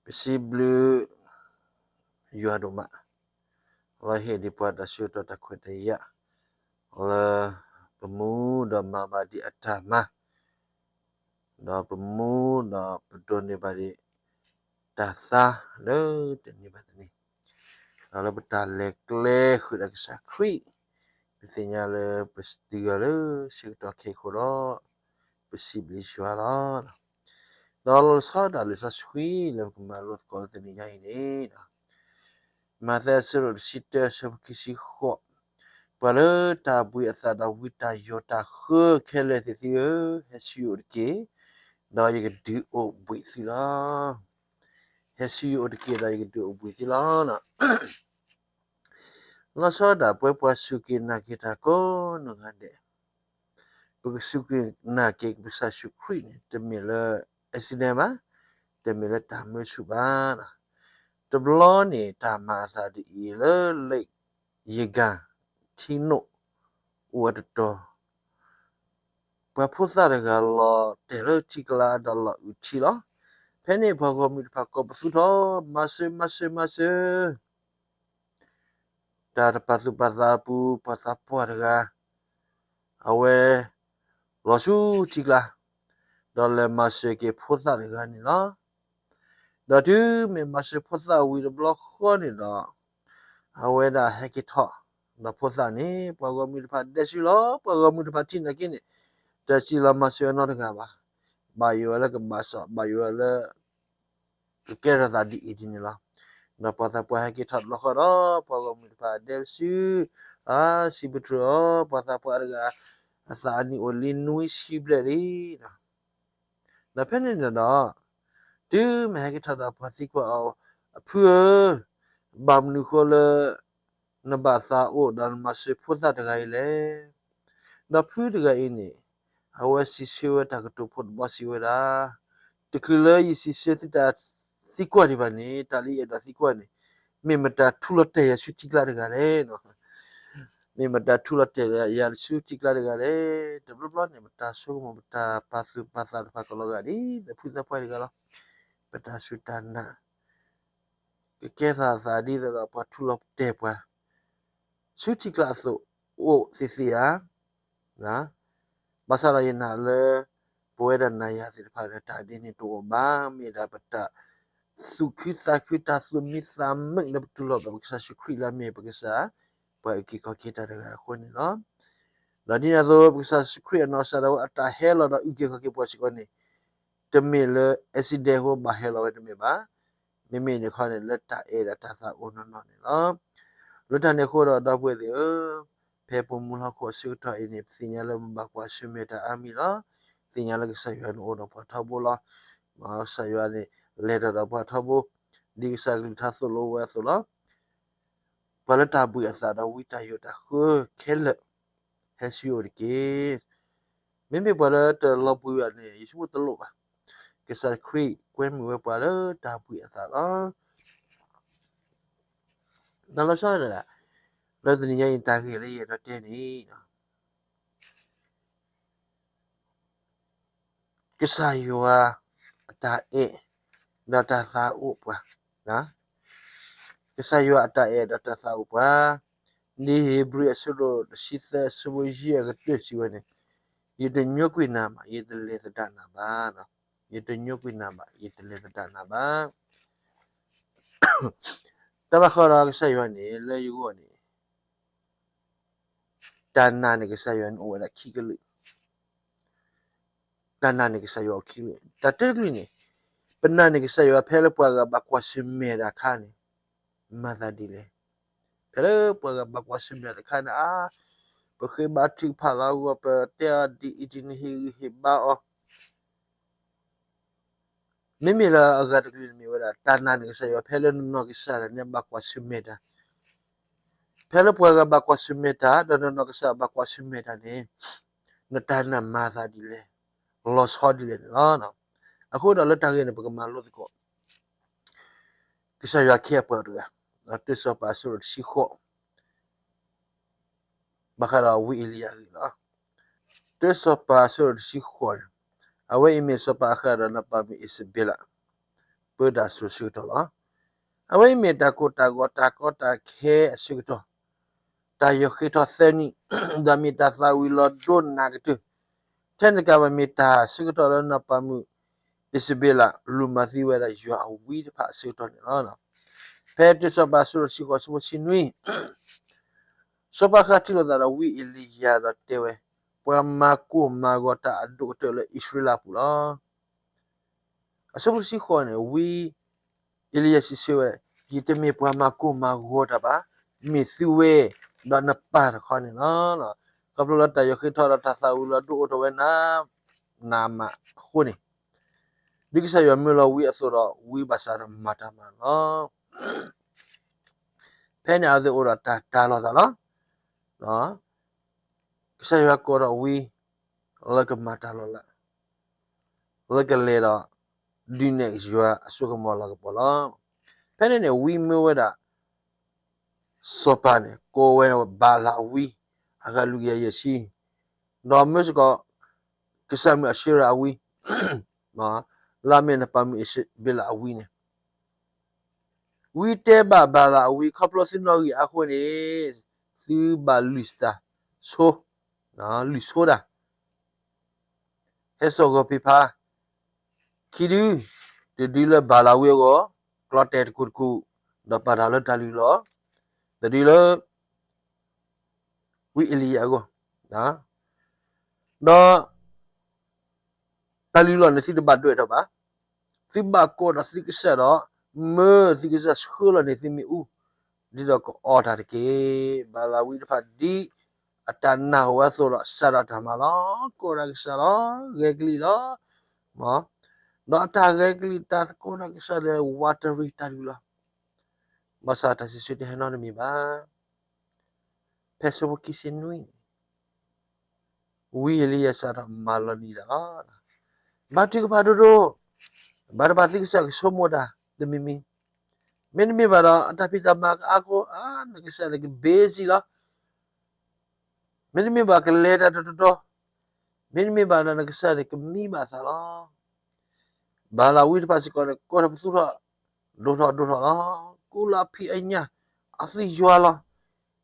ပစံးဘျုးယွၤဒိၣ်မး လၢဟ့ၣ်ဒံးပှၤတၢ်ဆၢကတီၢ်တၢ်ခွဲးတၢ်ယာ် လၢပမူဒီးမၤဘၣ်ဒံးအတၢ်မၤ ဒီးပမူဒီးပဒိးန့ၢ်ဘၣ်ဒံး တၢ်သါလၢတနံၤဘၣ်တနံၤ ဒီးလၢပတၢ်လဲၤကျဲဃုာ်ဒီးကစၢ်ခရံာ် ပသ့ၣ်ညါလၢပတုၤလၢဆၢကတီၢ်ခဲအံၤအဃိဒီး ပစံးဘျုးယွၤလီၤ. ဒီးလီၤဆီဒၣ်တၢ်လံာ်စီဆှံလၢပကမၤလိသကိးလၢတနံၤညါအံၤန့ၣ် မးသဲအဆၢဒိၣ်တဆံတၢ အဆၢဖိခံဆံဃိး, ပှၤလၢတၢ်ဘှံးအသးဒီးဝံတၢ်ယိးတၢ်ဃၢခဲလၢာ်သ့ၣ်သုဧၢ, ဟဲဆူယအိၣ်တက့ၢ်, ဒီးယကဒုးအိၣ်ဘှံးသုလီၤ. ဟဲဆူယအိၣ်တက့ၢ် ဒီးယကဒုးအိၣ်ဘှံးသုလီၤ. လီၤဆီဒၣ်ပဝဲပှၤစူၢ်က့ၤနာ်က့ၤတၢ်ကိးနီၢ်ဂၤဒဲး ပကစူၢ်က့ၤနာ်က့ၤပကစၢ်ယ့ၣ်ၡူးခရံာ်န့ၣ် တမ့ၢ်လၢ accident ဘၣ်, တမ့ၢ်လၢတၢ်မၢဆူၣ်ဘၣ်. တဘျီန့ၣ် တၢ်မၤအသးဒ်အံၤလၢ လ့ၣ်ယဂၤ ထံနိၣ် အိၣ်ဝဲတတီၤ, ပှၤဖိသၣ်တဂၤလီၤတဲာ်လၢထံကျါဒီးလီၤအုးထံလီၤ. ဖဲန့ၣ်ပှၤဂီၢ်မုၢ်တဖၣ်ကိးပသူထီၣ်, မၤစၢၤ, မၤစၢၤ, မၤစၢၤ တၢ်တပာ်သူၣ်ပာ်သးအပူၤ ပှၤသးပှၢ်တဂၤ အဝဲ လီၤဆူထံကျါ ဒီးလဲၤမၤစၢၤက့ၤဖိသၣ်တဂၤန့ၣ်လီၤ. ဒီးတုၤမ့ၢ်မၤစၢၤဖိသၣ်ဝံၤတဘျီဃီန့ၣ်ဒီး အဝဲဒၣ်ဟဲက့ၤထီၣ်, ဒီးဖိသၣ်န့ၣ် ပှၤဂီၢ်မုၢ်တဖၣ်ဒဲစုလီၤ. ပှၤဂီၢ်မုၢ်တဖၣ်ထံၣ်နာ်က့န့ၣ် တစံးလီၤမၤစၢၤအနီတဂၤဘၣ်. ဘၣ်ယိၣ်ဝဲလၢကဘၣ်စီၣ်, ဘၣ်ယိၣ်ဝဲလၢ ကကဲထီၣ်သးဒ်အံၤဒ်န့ၣ်လီၤ. ဒီးပှၤသးပှၢ်ဟဲက့ၤထီၣ်တဘျီဃီဒီး ပှၤဂီၢ်မုၢ်တဖၣ်ဒဲပစု, အါ စံးပတြၢၤအီၤ, ပှၤသးပှၢ်တဂၤ အသးအနံၣ်အိၣ်လံနွံဆံဘျဲၣ်လံ. ဒီးဖဲန့ၣ်န့ၣ်ဒီး တုၤမ့ၢ်ဟဲက့ၤထီၣ်ဒီးပှၤသံကွၢ်အီၤ, အဖုဧၢ, ဘၣ်မနုၤဃိလၢ နဘၣ်သးအိၣ်ဒီးနမၤစၢၤဖိသၣ်တဂၤအံၤလဲၣ်. ဒီးဖုတဂၤအံၤန့ၣ် အဝဲစံးဆၢဝဲတၢ်ကတိၤဖိတဘီစံးဝဲဒၣ်, တချုးလၢယစံးဆၢသုတၢ်သံကွၢ်ဒံးဘၣ်န့ၣ် တၢ်လၢယအဲၣ်ဒိးသံကွၢ်န့ၣ် မ့ၢ်မတၤထူလီၤတဲာ်ယၤဆူထံကျါတဂၤလဲၣ်. မ့ၢ်မတၤထူလီၤတဲာ်ယၤဆူထံကျါတဂၤလဲၣ်. တဘျီဘျီန့ၣ် ပတၢ်ဆိကမိၣ် ပတၢ်ပာ်သူၣ်ပာ်သးတဖၣ်ကလီၤဂာ်ဒ် ပဖုသးပှၢ်တဂၤလီၤ. ပတၢ်စူၢ်တၢ်နာ် ကကဲထီၣ်သးဒ်သိးဒီးပှၤထူလီၤတဲာ်ပှၤ ဆူထံကျါအသိး အိၣ်သ့ၣ်သ့ၣ်ဧါ. ဘၣ်ဆၣ်ဒီးယနာ်လၢ ပဝဲဒၣ်နၤယၤသ့ၣ်တဖၣ်ဒီး တၢ်ဒ်န့ၣ်တအိၣ်ဘၣ်. မ့ၢ်ဒၣ်ပတၢ်သူၣ်ခုသးခု တၢ်သူၣ်မံသးမုာ်လၢပတူၢ်လိာ်ဘၣ်ပကစၢ်ယ့ၣ်ၡူးခရံာ်လၢအမ့ၢ်ပကစၢ် ပှၤအုၣ်က့ၤခီၣ်က့ၤတၢ်တဂၤအဃိန့ၣ်လီၤ. ဒီးဒ်န့ၣ်အသိး ပကစၢ်ယ့ၣ်ၡူးခရံာ်အနီၢ်ကစၢ်ဒၣ်ဝဲအတၢ်ဟဲလီၤဒီးအုၣ်က့ၤခီၣ်က့ၤပှၤစ့ၢ်ကီးန့ၣ် တမ့ၢ်လၢ accident အဃိဘၣ်ဟဲလီၤဝဲတမ့ၢ်ဘၣ်. မ့မ့ၢ်တခီန့ၣ် လၢတၢ်အဲၣ်ဒီးတၢ်သးအိၣ်နီၢ်နီၢ်န့ၣ်လီၤ. လၢတၢ်န့ၣ်အဃိဒီး ဒီပုၢ်ဝဲၢ်သ့ၣ်ဧၢ, ဖဲပမူလၢဟီၣ်ခိၣ်အဆၢကတီၢ်အံၤန့ၣ် ပသ့ၣ်ညါလၢပဘၣ်ကွၢ်ဆၢၣ်မဲာ်တၢ်အါမံၤလီၤ. သ့ၣ်ညါလၢကစၢ်ယွၤန့ၣ်အိၣ်ဒီးပှၤထီဘိလီၤ. ကစၢ်ယွၤန့ၣ် လဲၤတၢ်ဒီးပှၤထီဘိ ဒ်ကစၢ်ကလုၢ်ကထါသိၣ်လိဝဲအသိးလီၤ. ပှၤလၢတၢ်ဘှံးအသးဒီးဝံတၢ်ယိးတၢ်ဃၢခဲလၢာ် ဟဲဆူယအိၣ်တက့ၢ်. မ့မ့ၢ်ပှၤလၢတလီၤဘှံးဘၣ်န့ၣ် ယဆိကမိၣ်တလိၣ်ဘၣ်. ကစၢ်ခရံာ်ကွဲမုာ်ဝဲပှၤလၢတၢ်ဘှံးအသးလီၤ. တၢ်လီၤဆီဒၣ် လၢတနံၤညါအံၤတၢ်ဂ့ၢ်လၢယအဲၣ်ဒိးတဲန့ၣ် ကစၢ်ယွၤအတၢ်အဲၣ်ဒီးတၢ်သးအိၣ်ပှၤ, ကစၢ်ယွၤအတၢ်အဲၣ်ဒီးတၢ်သးအိၣ်ပှၤ, ဒ်ဧ့ၤဘြံၤအဆၢဒိၣ်တဆံသၢ အဆၢဖိယဲၢ်အကတၢၢ်စံးဝဲန့ၣ်, ယတညိကွံာ်နၤဘၣ်, ယတလဲၤသဒၣ်နၤဘၣ်. ယတညိကွံာ်နၤဘၣ်, ယတလဲၤသဒၣ်နၤဘၣ်. တၢ်ဘၣ်ဃးဒီးကစၢ်ယွၤန့ၣ် လၢယဂီၢ်န့ၣ် တၢ်နာ်န့ၢ်ကစၢ်ယွၤန့ၣ်အိၣ်ဝဲဒၣ်ခံကလုာ်, တၢ်နာ်န့ၢ်ကစၢ်ယွၤအိၣ်ခံကလုာ်, တၢ်တကလုာ်န့ၣ် ပနာ်န့ၢ်ကစၢ်ယွၤဖဲလၢပှၤဂၤဘၣ်ကွၢ်ဆၢၣ်မဲာ်တၢ်အခါန့ၣ် မၤသးဒ်လဲၣ်. ဖဲလၢပှၤဂၤဘၣ်ကွၢ်ဆၢၣ်မဲာ်တၢ်အခါန့ၣ် အါ, ပဃ့ဘါထုကဖၣ်လၢအဂီၢ် ပတဲအီၤဒ်အံၤဒ်န့ၣ် ဟ့ၣ်ဂံၢ်ဟ့ၣ်ဘါအီၤ မ့မ့ၢ်လၢအဂၤတကလုာ်န့ၣ်မ့ၢ်ဝဲဒၣ် တၢ်နာ်န့ၢ်ကစၢ်ယွၤ ဖဲလၢနနီၢ်ကစၢ်ဒၣ်နဲဘၣ်ကွၢ်ဆၢၣ်မဲာ်တၢ်, ဖဲလၢပှၤဂၤဘၣ်ကွၢ်ဆၢၣ်မဲာ်တၢ် ဒီးနနီၢ်ကစၢ်ဘၣ်ကွၢ်ဆၢၣ်မဲာ်တၢ်န့ၣ် နတၢ်နာ်မၤသးဒ်လဲၣ်, လီၤဆီဒ်လဲၣ်န့ၣ်လီၤ. အဃိဒီးလၢတၢ်ဂ့ၢ်န့ၣ် ပကမၤလိသကိး ကစၢ်ယွၤခ့အပှၤတဂၤ, တၢ်စီၤပၤအဆၢဒိၣ်တဆံဃိး ဘၣ်ဃးဒီးဝံအ့လံယၤအဂ့ၢ်လီၤ. တၢ်စီၤပၤအဆၢဒိၣ်တဆံဃိးန့ၣ်, အဝဲအံၤမ့ၢ်စီၤပၤအဃၢ်ဒီးနပၢ်မ့ၢ်အံၣ်စဘ့လး, ပၢတၢ်စိၤအဆၢကတီၢ်လီၤ. အဝဲအံၤမ့ၢ်တၢ်ကိၢ်တၢ်ဂီၤတၢ်ကီတၢ်ခဲအဆၢကတီၢ်, တၢ်ယီၤဃ့ထီၣ်သၢနံၣ်, ဒီးမ့ၢ်တၢ်သၣ်ဝံၤလီၤဒိနးကတၢၢ်, ထဲန့ၣ်တကးဘၣ်မ့ၢ်တၢ်ဆၢကတီၢ်လၢနီၢ်ပၤမုၣ်အံၤစဘ့လး လူၤမၤသံဝဲဒၣ်ယွၤအဝံတဖၣ်အဆၢကတီၢ်န့ၣ်လီၤ. ဖဲတၢစီၤပၤအဆၢဒိၣ်တဆံဃိး အဆၢဖိတဆံနွံ, စီၤပၤဃၣ်ထံၣ်လိာ်သးဒီးဝံအ့လံယၤဒီးတဲဝဲ, ပှၤမၤကိၢ်မၤဂီၤတၢ်အဒိၣ်ကတၢၢ်လၢအံၣ်စရ့လးအပူၤလီၤ. အဆၢဖိတဆံဃိးန့ၣ် ဝံအ့လံယၤစံးဆၢဝဲ, ယတမ့ၢ်ပှၤမၤကိၢ်မၤဂီၤတၢ်ဘၣ်, မ့ၢ်သုဝဲဒီးနပၢ်တခီန့ၣ်လီၤ. ခီဖျိလၢတၢ်ယီၤဃ့ထီၣ်ဒီးတၢ်သၣ်ဝံၤလီၤဒိအိၣ်ထီၣ်ဝဲနးနးမးအဃိန့ၣ်, ဒ်ကစၢ်ယွၤမၢလီၤဝံအသိးဒီး ဝံဘၣ်ဆၣ်ဒီးမၤတၢ်မၤလီၤ. ဖဲန့ၣ်အဝဲသ့ၣ်အိၣ်ဒီးတၢ်တၤလီၤသးလီၤ. ကစၢ်ယွၤကိးထီၣ်ဝံ လၢကမၤတၢ်လီၤလး, လၢကလဲၤဒီး ဒုးနဲၣ်ယွၤအစိကမီၤလၤကပီၤလီၤ. ဖဲန့ၣ်န့ၣ် ဝံမၢဝဲဒၣ် စီၤပၤန့ၣ် ကိးဝဲဘၤလးအဝံ အဂၤလွံၢ်ကယၤယဲၢ်ဆံ, ဒီးမၢစ့ၢ်ကီး ကစၢ်မုၣ်အၤၡ့ရၤအဝံ လၢအမ့ၢ်နီၢ်ပၤမုၣ်အံၣ်စဘ့လးအဝံန့ၣ်, ဝံတဲဘၣ်ဘၤလးအဝံ ခီဖျိသုနီၣ်ဂံၢ်အါအဃိန့ၣ် သုဘၣ်လုၢ်သးဆိ, လုၢ်ဆိတၢ် ဟဲစိာ်ဂီၤဖံးဖါ ခံဒု, တဒုလၢဘၤလးဝံအဂီၢ်, ကျီတဲာ်တကူာ်တကူာ်, ဒီးပာ်တၢ်လၢတၢ်လုၢ်လီၢ်, တဒုလၢ ဝံအ့လံယၤအဂီၢ်, ဒီး တၢ်လုၢ်လီၢ်န့ၣ်သုတဘၣ်ဒွဲၣ်ထီၣ်ဘၣ်. သုဘၣ်ကိးဒီးသုကစၢ်ဒီး မၢသုကစၢ်ဆှၢလီၤန့ၢ်သုမ့ၣ်အူ ဒ်သိးကအီၣ်တၢ်တက့ၢ်. ဘၤလးဝံတဖၣ်ဒ်အတၢ်နာ်အိၣ်ဝဲအသိးဒီး စးထီၣ်တၢ်မၤလီၤ. ကိးဒီးကစၢ်လီၤ, ဂဲၤကလံၣ်လီၤ. ဒီးအတၢ်ဂဲၤကလံၣ်တၢ်ကိးဒီးကစၢ်ဒီး ဝးတရံးတၢ်လုၢ်လီၢ်, ဘၣ်ဆၣ်တၢ်စံးဆၢတဟဲနီတမံၤဘၣ်. ဖဲဆၢဖိခံဆံနွံန့ၣ် ဝံအ့လံယၤစးထီၣ်မၤလီၤနံၤတၢ်လီၤ. ဘါထုကဖၣ်ဒိၣ်ဒိၣ်, ဘၣ်တဘၣ်သုကစၢ်ကဆိကမိၣ်တၢ်တမံၤမံၤ, မ့တမ့ၢ်ဘၣ်ဒီး အတၢ်ဖံးတၢ်မၤကအါကိ, နကစၢ်န့ၣ်ကဘ့စံလီၤ. မ့တမ့ၢ်ဘၣ်ကလဲၤတၢ်တတီၤတီၤ, မ့တမ့ၢ်ဘၣ်ဒီးနကစၢ်န့ၣ်ကမံဘၣ်အသးလီၤ. ဘၤလးဝံတဖၣ်စ့ၢ်ကီးန့ၣ် ကိးထီၣ်ပသူထီၣ်, ဒိၣ်ထီၣ်ဒိၣ်ထီၣ်လီၤ. ကိးလၢအဖံးအညၣ်, အသွံၣ်ယွၤလီၤ.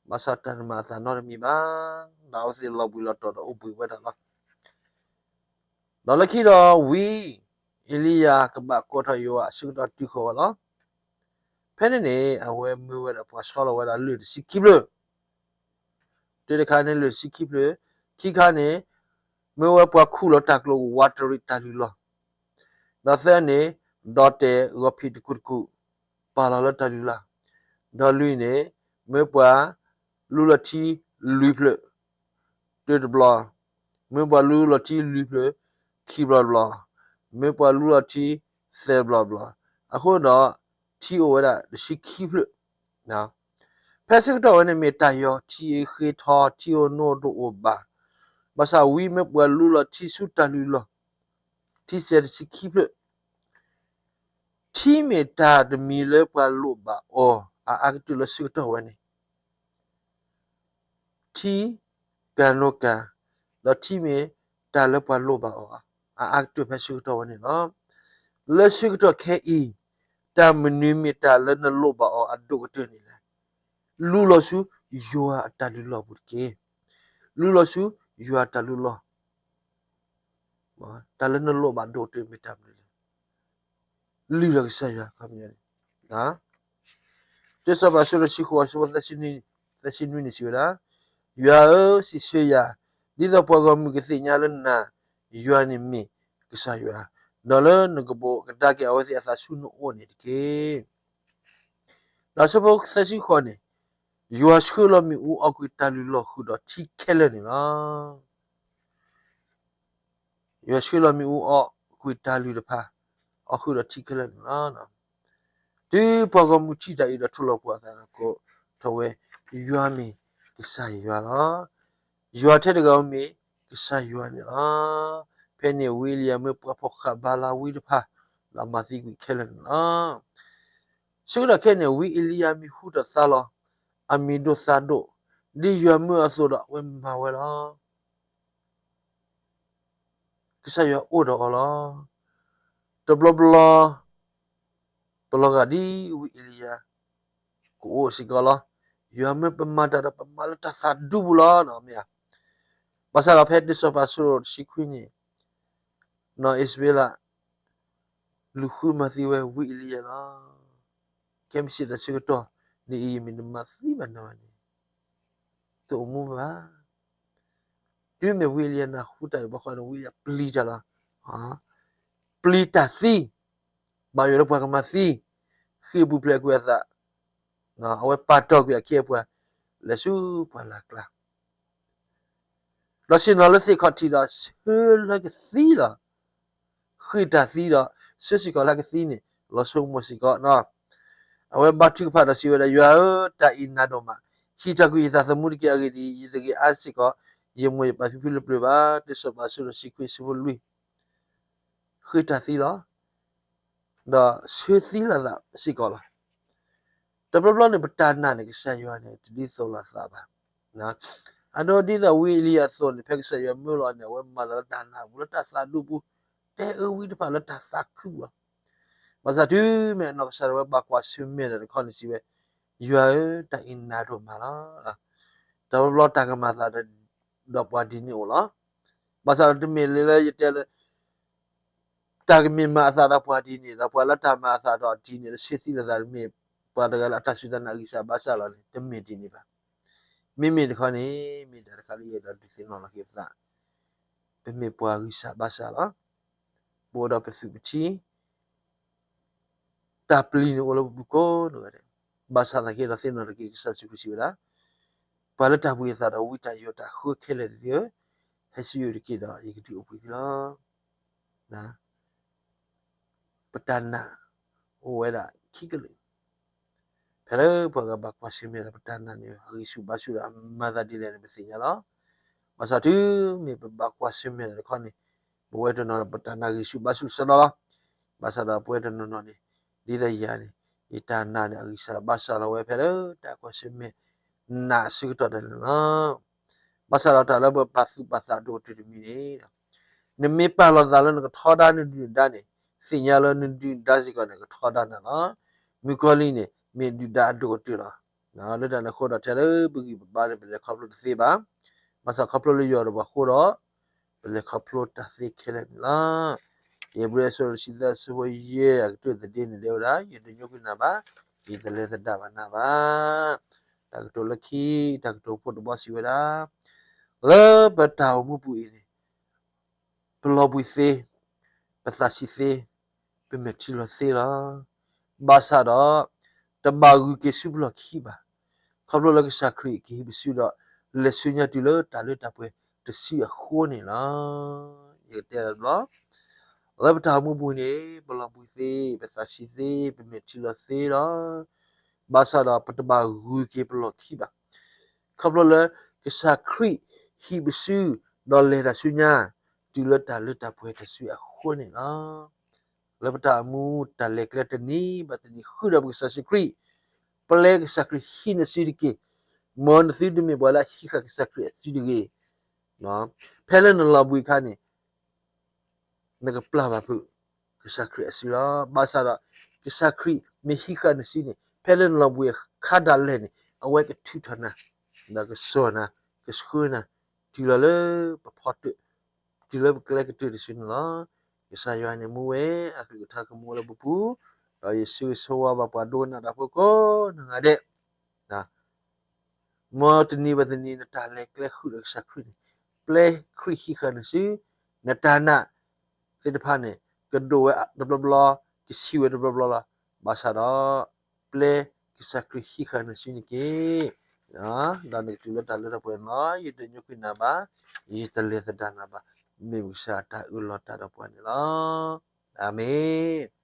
ဘၣ်ဆၣ်တၢ်တမၤအသးနီတမံၤဘၣ်. ဒီးအဝဲသ့ၣ်လီၤဘှံးလီၤတီၤဒီးအိၣ်ဘှံးဝဲဒၣ်လီၤ. ဒီးလၢခံဒီးဝံအ့လံယၤကဘၣ်ကိးထီၣ်ယွၤအဆၢကတီၢ်တုၤဃီၤဝဲလီၤ. ဖဲန့ၣ်န့ၣ် အဝဲမၢဝဲဒၣ်ပှၤဆီလီၤဝဲဒၣ်လၢၢ်တဆံခံဖျၢၣ်, တၢတခါန့ၣ်လၢၢ်တဆံခံဖျၢၣ်, ခံခါန့ၣ် မၢဝဲပှၤခူၣ်လီၤတၢ်ကျိၤဝးတရံးတၢ်လုၢ်လီၢ်, ဒီးသၢန့ၣ် ဒီတဲာ်ဂီၤဖံးတကူာ်တကူာ်, ပာ်လီၤလၢတၢ်လုၢ်လီၢ်, ဒီးလွံၢ်န့ၣ် မၢပှၤလူလီၤထံလွံၢ်ဖျၢၣ် တၢတဘျီ, မၢပှၤလူလီၤထံလွံၢ်ဖျၢၣ် ခံဘျီတဘျီ, မၢပှၤလူလီၤထံသၢဘျီတဘျီ, အဃိဒီး ထံအိၣ်ဝဲဒၣ်တဆံခံဖျၢၣ်. ဖဲဆၢကတီၢ်ဝဲန့ၣ်မ့ၢ်တၢ်ယီၤထံဃ့ထီ, ထံအိၣ်နိဒိၣ်အိၣ်ဘၣ်, ဘၣ်ဆၣ်ဝံမၢပှၤလူလီၤထံဆူတၢ်လုၢ်လီၢ်, ထံစဲးတဆံခံဖျၢၣ်. ထံမ့ၢ်တၢ်တမံၤလၢပှၤလိၣ်ဘၣ်အီၤ အအါကတၢၢ်လၢဆၢကတီၢ်ဝဲန့ၣ် ထံကၤနိကၤ, ဒီးထံမ့ၢ်တၢ်လၢပှၤလိၣ်ဘၣ်အီၤ အအါကတၢၢ်ဖဲဆၢကတီၢ်ဝဲန့ၣ်လီၤ. လၢဆၢကတီၢ်ခဲအံၤ တၢ်မနုၤမ့ၢ်တၢ်လၢနလိၣ်ဘၣ်အီၤအဒိၣ်ကတၢၢ်န့ၣ်လဲၣ်. လူလီၤဆူယွၤအတၢ်လုၢ်လီၢ်ပူၤတက့ၢ်. လူလီၤဆူယွၤအတၢ်လုၢ်လီၢ် တၢ်လၢနလိၣ်ဘၣ်ဒိၣ်ကတၢၢ်မ့ၢ်တၢ်မနုၤလဲၣ်. လုၢ်လီၤကစၢ်ယွၤခီပညီန့ၣ်, တၢစီၤပၤအဆၢဒိၣ်တဆံဃိး အဆၢဖိသၢဆံနွံန့ၣ်စံးဝဲဒၣ်, ယွၤဧၢ, စံးဆၢယၤ, ဒ်သိးပှၤဂီၢ်မုၢ်ကသ့ၣ်ညါလၢနၤ, ယွၤန့ၣ်မ့ၢ်ကစၢ်ယွၤ, ဒီးလၢနကဘိးကဒါက့ၤအဝဲသ့ၣ်အသးဆူနအိၣ်န့ၣ်တက့ၢ်. ဒီးအဆၢဖိသၢဆံဃိးန့ၣ်, ယွၤဆှၢလီၤမ့ၣ်အူအီၣ်ကွံာ်တၢ်လုၢ်လီၢ်ဃုာ်ဒီးထံခဲလၢာ်န့ၣ်လီၤ. ယွၤဆှၢလီၤမ့ၣ်အူအီၣ်ကွံာ်တၢ်လုၢ်တဖၣ် အီၣ်ဃုာ်ဒီးထံခဲလၢာ်န့ၣ်လီၤ. တုၤပှၤဂီၢ်မုၢ်ထံၣ်တၢ်အံၤဒီးထိၣ်လီၤပှီၢ်အသးဒီးကိးထီၣ်ဝဲ, ယွၤမ့ၢ်ကစၢ်ယွၤလီၤ. ယွၤထဲတဂၤဧိၤမ့ၢ်ကစၢ်ယွၤန့ၣ်လီၤ. ဖဲန့ၣ်ဝံအ့လံယၤမၢပှၤဖီၣ်ဃာ်ဘၤလးဝံတဖၣ် ဒီးမၤသံကွံာ်ခဲလၢာ်န့ၣ်လီၤ. ဆၢကတီၢ်ခဲအံၤန့ၣ် ဝံအ့လံယၤမ့ၢ်ဟူထီၣ်သါလီၤ, အမံၤဒိၣ်သါဒိၣ်, ဒ်ယွၤမၢအသိးဒီးအဝဲမၤဝဲလီၤ. ကစၢ်ယွၤအိၣ်ဒီးအီၤလီၤ. တဘျီဘျီ, ပလီၤဂာ်ဒ်ဝံအ့လံယၤ ကအိၣ်စ့ၢ်ကီးလီၤ. ယွၤမၢပမၤတၢ်ဒီးပမၤလၢတၢ်သးဒူပူၤလီၤ မ့ၢ်ဧါ. ဘၣ်ဆၣ်ဒီးဖဲဒ်စီၤပၤစီၤရိၤတဆံခွံန့ၣ် နီၢ်အံၣ်စဘ့လး လူၤဃုမၤသံဝဲဝံအ့လံယၤလီၤ. ခဲမုၢ်ဆ့ၣ်တၢ်ဆၢကတီၢ် ဒ်အံၤယမ့ၢ်တမၤသံဘၣ်နၤဘၣ်န့ၣ် တအိၣ်မူဘၣ်. တုၤမ့ၢ်ဝံအ့လံယၤနၢ်ဟူတၢ်အံၤဘၣ်ဃီန့ၣ် ဝံအ့လံယၤပျံၤတၢ်လီၤ. ပျံၤတၢ်သံ, ဘၣ်ယိၣ်လၢပှၤကမၤသံ, ဃ့ၢ်ပူၤဖျဲးကွံာ်အသး, အဝဲပာ်တီၢ်ကွံာ်အခ့အပှၤ လဲၤဆူပှၢ်လၢ်ကျါ ဒီးဆ့ၣ်နီၤလၢသ့ၣ်ခီၣ်ထံးဒီး ဆှၢလၢကသံလီၤ. ဃ့ၢ်တၢ်သံဒီး ဆှၢစ့ၢ်ကီးလၢကသံန့ၣ် လီၤဆိကမိၣ်စ့ၢ်ကီးနီၤ. အဝဲဘါထုကဖၣ်ဒီးစံးဝဲဒၣ်, ယွၤဧၢ, တၢ်အံၤနးဒိၣ်မး, ဟံးထီၣ်ကွံာ်ယသးသမူတက့ၢ်. အဂ့ၢ်ဒ်အံၤ, ယတဂ့ၤအါစ့ၢ်ကီး ယမိၢ်ယပၢ်ဖံဖုလၢပျၢၤဘၣ်. ဒ်စီၤပၤစီၤရိၤတဆံခွံအဆၢဖိလွံၢ် ဃ့ၢ်တၢ်သံလီၤ. ဒီးဆှၢသံလိာ်သးစ့ၢ်ကီးလီၤ. တဘျီဘျီန့ၣ် ပတၢ်နာ်န့ၣ် ကစၢ်ယွၤန့ၣ် တဒ်သိးလိာ်သးဘၣ်. အဒိဒ်သိးဝံအ့လံယၤအသိးန့ၣ် ဖဲကစၢ်ယွၤမၢလီၤန့ၣ် အဝဲမၤတၢ်လၢတၢ်နာ်ပူၤ လၢတၢ်သးဒူပူၤ, တဲအၢဝံတဖၣ်လၢတၢ်သးခုပူၤလီၤ. ဘၣ်ဆၣ်တုၤမ့ၢ်အနီၢ်ကစၢ်ဒၣ်ဝဲဘၣ်ကွၢ်ဆၢၣ်မဲာ်တၢ်တခီန့ၣ်စံးဝဲ, ယွၤဧၢ, တၢ်အံၤနးဒိၣ်မးလီၤ. တဘျီဘျီတၢ်ကမၤအသးဒီးပှၤဒ်န့ၣ်အိၣ်လီၤ. ဘၣ်ဆၣ်ဒီးတမ့ၢ်လၢယတဲလၢ တၢ်ကမ့ၢ်မၤအသးဒီးပှၤဒ်န့ၣ် ဒီးပှၤလၢတၢ်မၤအသးဒီးဒ်န့ၣ် လၢဆှၢသံလိာ်သးတမ့ၢ် ပှၤတဂၤလၢအတၢ်စူၢ်တၢ်နာ်ဂံၢ်စၢ်ဘါစၢ်လီၤန့ၣ် တမ့ၢ်ဒ်န့ၣ်ဘၣ်. မ့မ့ၢ်တခီန့ၣ် မ့ၢ်တၢ်တခါလၢယအဲၣ်ဒိးဒုးသ့ၣ်နီၣ်လီၤက့ၤပသး, ပမ့ၢ်ပှၤဂံၢ်စၢ်ဘါစၢ်လီၤ. ပအိၣ်ဒီးပသူၣ်ပထံ တၢ်ပျံၤန့ၣ်အိၣ်လၢပပူၤကိးနီၢ်ဂၤဒဲး, ဘၣ်ဆၣ်သနာ်က့ဒီးသ့ၣ်နီၣ်ထီၣ်က့ၤကစၢ်ယ့ၣ်ၡူးခရံာ်စံးဝဲဒၣ်, ပှၤလၢတၢ်ဘှံးအသးဒီးဝံတၢ်ယိးတၢ်ဃၢခဲလၢာ်တဒုဧၢ, ဟဲဆူယအိၣ်တက့ၢ်ဒီးယကဒုးအိၣ်ဘှံးသုလီၤ. ပတၢ်နာ်အိၣ်ဝဲဒၣ်ခံကလုာ်, ဖဲလၢပှၤဂၤဘၣ်ကွၢ်ဆၢၣ်မဲာ်ဒီးပတၢ်နာ်န့ၣ် အဂံၢ်ဆူၣ်ဘါဆူၣ်ဒီးအမၤသးဒ်လဲၣ်န့ၣ် ပသ့ၣ်ညါလီၤ. ဘၣ်ဆၣ်တုၤမ့ၢ်ပဘၣ်ကွၢ်ဆၢၣ်မဲာ်တခီန့ၣ် ပဝဲတနီၤပတၢ်နာ်ဂံၢ်ဆူၣ်ဘါဆူၣ်စ့ၢ်ကီးလီၤ. ဘၣ်ဆၣ်ဒီးပဝဲတနီၤနီၤန့ၣ် ဒ်သိးယၤန့ၣ် ယတၢ်နာ်န့ၣ် အဂံၢ်စၢ်ဘါစၢ်လီၤဝဲဖဲလၢတၢ်ကွၢ်ဆၢၣ်မဲာ်နာ်အဆၢကတီၢ်ဒၣ်န့ၣ်လီၤ. ဘၣ်ဆၣ်ဒီးတၢ်လၢပပာ်သူၣ်ပာ်သးအဒိၣ်ကတၢၢ်တမံၤန့ၣ် နမ့ၢ်ပာ်လီၤသးလၢနကထီဒါနဒုၣ်နဒါန့ၣ် သ့ၣ်ညါလၢနဒုၣ်နဒါစ့ၢ်ကီးန့ၣ် ကထီဒါနၤလီၤ. မုၣ်ကီၤလံၢ်န့ၣ် မ့ၢ်ဒုၣ်ဒါအဒိၣ်ကတၢၢ်လီၤ. လၢတၢ်န့ၣ်အဃိဒီး ထဲလၢပဂံၢ်ပဘါန့ၣ် ပလဲၤခီဖျိတသ့ဘၣ်. ဘၣ်ဆၣ်ခီဖျိလၢယွၤဒီးပှၤအဃိဒီး ပလဲၤခီဖျိတၢ်သ့ခဲလၢာ်န့ၣ်လီၤ. ဧ့ၤဘြံၤအဆၢတဆံသၢအဆၢဖိယဲၢ်အကတၢၢ်သဒ့န့ၣ် တဲဝဲဒၣ်, ယတညိကွံာ်နၤဘၣ်, ယတလဲၤသဒၣ်ဘၣ်နၤဘၣ်. တၢ်ကတိၤလၢခံ, တၢ်ကတိၤဖိတဘီစံးဝဲဒၣ်, လၢပတၢ်အိၣ်မူပူၤအံၤန့ၣ် ပလီၤဘှံးသ့, ပသးဆံးသ့, ပမဲာ်ထံလီၤသ့လီၤ. ဘၣ်ဆၣ်ဒီး တဘၣ်ဂုၤက့ၤဆူပလီၢ်ခံဘၣ်. ခီဖျိလၢကစၢ်ခရံာ်ကဟံးပစုဒီး လဲၤဆူညါတုၤလၢတၢ်လၢတၢ်ပှဲၤတစုအဃိန့ၣ်လီၤ. ယကတဲတဘျီ, လၢပတၢ်အိၣ်မူပူၤန့ၣ် ပလီၤဘှံးသ့, ပသးဆံးသ့, ပမဲာ်ထံလီၤသ့လီၤ. ဘၣ်ဆၣ်ဒီးပတဘၣ်ဂုၤက့ၤပလီၢ်ခံဘၣ်. ခီဖျိလၢကစၢ်ခရံာ်ဟံးပစု ဒီးလဲၤတၢ်ဆူညါ တုၤလၢတၢ်လၢတၢ်ပှဲၤတစုအဃိန့ၣ်လီၤ. လၢပတၢ်အိၣ်မူတၢ်လဲၤကျဲတနံၤဘၣ်တနံၤ ဃုာ်ဒီးပကစၢ်ယ့ၣ်ၡူးခရံာ်, ပျဲကစၢ်ခရံာ်ဟံးနစုတက့ၢ်. မ်နသုတမ့ၢ်ပှၤလၢအဟံးဃာ်ကစၢ်ခရံာ်အစုတဂ့ၤ. ဖဲလၢနလီၤဘှံးအခါန့ၣ် နကပျၢ်ဘၣ်ဖုးကစၢ်ခရံာ်အစုလီၤ. ဘၣ်ဆၣ်ဒီး ကစၢ်ခရံာ်မ့ၢ်ဟံးဃာ်နစုန့ၣ် ဖဲလၢနလီၤဘှံးအခါဒၣ်လဲာ်န့ၣ် အဝဲကထုးထီၣ်နၤ, ဒီးကစိာ်နၤ, ကဆှၢနၤ, တုၤလီၤလၢပဖီတၢၣ်, တုၤလၢပကျဲကတၢၢ်တစုန့ၣ်လီၤ. ကစၢ်ယွၤန့ၣ်မူဝဲအကလုၢ်ကထါကမူလၢပပူၤ, ဒီးယဆၢဂ့ၤဆၢဝါဘၣ်ပှၤဒိကနၣ်တၢ်ဖိကိးနီၢ်ဂၤဒဲး မ်တနံၤဘၣ်တနံၤနတၢ်လဲၤကျဲဃုာ်ဒီးကစၢ်ခရံာ်န့ၣ် ပျဲခရံာ်ဟံးဃာ်နစု, နတၢ်နာ်သ့ၣ်တဖၣ်န့ၣ် ကဒိၣ်ဝဲတဘျီဘျီ, ကဆံးဝဲတဘျီဘျီလီၤ. ဘၣ်ဆၣ်ဒီး ပျဲကစၢ်ခရံာ်ဟံးဃာ်နစုန့ၣ်တက့ၢ်. ဒီးနကတုၤလၢတၢ်လၢတၢ်ပှဲၤန့ၣ်လီၤ. ယတညိကွံာ်နၤဘၣ်, ယတလဲၤသဒၣ်နၤဘၣ်. မ့ၢ်ပကစၢ်အတၢ်အၢၣ်လီၤတၢ်ဒီးပှၤန့ၣ်လီၤ. အၤမ့ၣ်.